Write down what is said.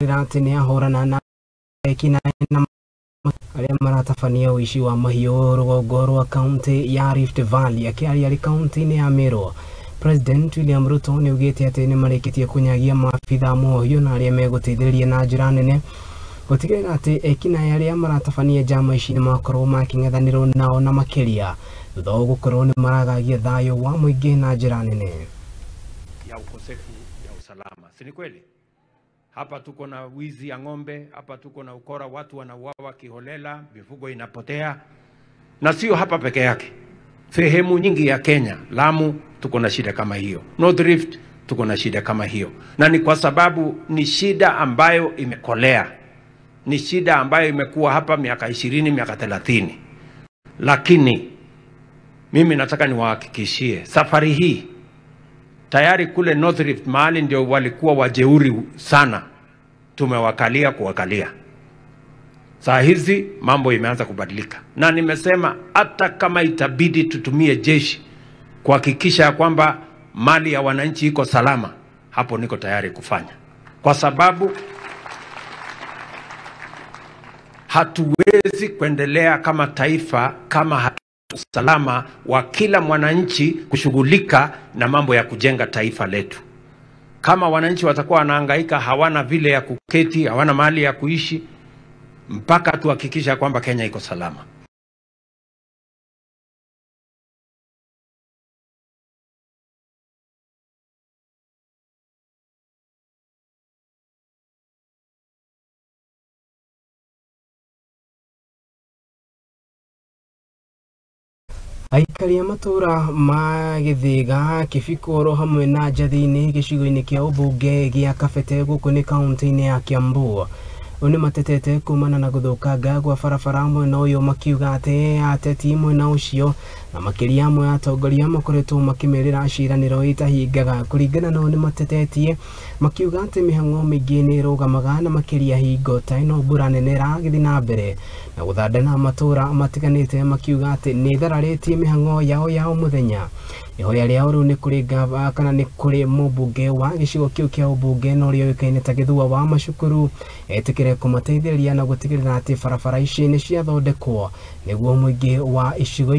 gũtigĩrĩra atĩ nĩ ahũrana na ekinaĩ na arĩa maratabania ũici wa mahiũ rũgongo rwa kaunti ya Rift Valley. Akĩaria arĩ kaunti-inĩ ya Meru, President William Ruto nĩ augĩte atĩ nĩ marĩkĩtie kũnyagia maabitha mũhiũ na arĩa megũteithĩrĩria na njĩra nene gũtigĩrĩra atĩ ekinaĩ arĩa maratabania njama ici nĩ makorwo makĩng'ethanĩrwo nao na makĩria thutha wa gũkorwo nĩ maragagia thayũ wa mũingĩ na njĩra nene ya ukosefu ya usalama. Si ni kweli? Hapa tuko na wizi ya ng'ombe, hapa tuko na ukora, watu wanauawa kiholela, mifugo inapotea. Na sio hapa peke yake. Sehemu nyingi ya Kenya, Lamu tuko na shida kama hiyo. North Rift tuko na shida kama hiyo. Na ni kwa sababu ni shida ambayo imekolea. Ni shida ambayo imekuwa hapa miaka 20, miaka 30. Lakini mimi nataka niwahakikishie safari hii tayari kule North Rift mahali ndio walikuwa wajeuri sana, tumewakalia kuwakalia. Saa hizi mambo imeanza kubadilika. Na nimesema hata kama itabidi tutumie jeshi kuhakikisha kwamba mali ya wananchi iko salama, hapo niko tayari kufanya. Kwa sababu hatuwezi kuendelea kama taifa kama usalama wa kila mwananchi kushughulika na mambo ya kujenga taifa letu. Kama wananchi watakuwa wanahangaika, hawana vile ya kuketi, hawana mahali ya kuishi, mpaka tuhakikisha kwamba Kenya iko salama. Aikari a matũra ma Gĩthĩga, Kĩbikũrũ hamwe na Njathini gĩcigo-inĩ kĩa ũmbunge gĩa Kabete gũkũ nĩ kaunti-inĩ ya Kiambu nĩ matetete kumana na gũthũkanga gwa barabara mwena ũyũ, makiuga atĩ ateti mwena ũcio na makĩria amwe atongoria makoretwo makĩmerĩra ciĩranĩro itahingaga. Kũringana nao nĩ matetetie makiuga atĩ mĩhang'o mĩingĩ nĩ ĩrũgamaga na makĩria hingo ta ĩno mbura nene ĩragĩthiĩ na mbere na gũthandana matũra matiganĩte, makiuga atĩ nĩ ĩthararĩtie mĩhang'o yao ya o mũthenya. Ihoya rĩao rĩu nĩ kũrĩ ngava kana nĩ kũrĩ mũmbunge wa gĩcigo kĩu kĩa ũmbunge na ũrĩa ũĩkaine ta Gĩthua wa Macukuru etĩkĩre kũmateithĩrĩria na gũtigĩrĩra atĩ barabara ici nĩ ciathondekwo nĩguo mũingĩ wa icigo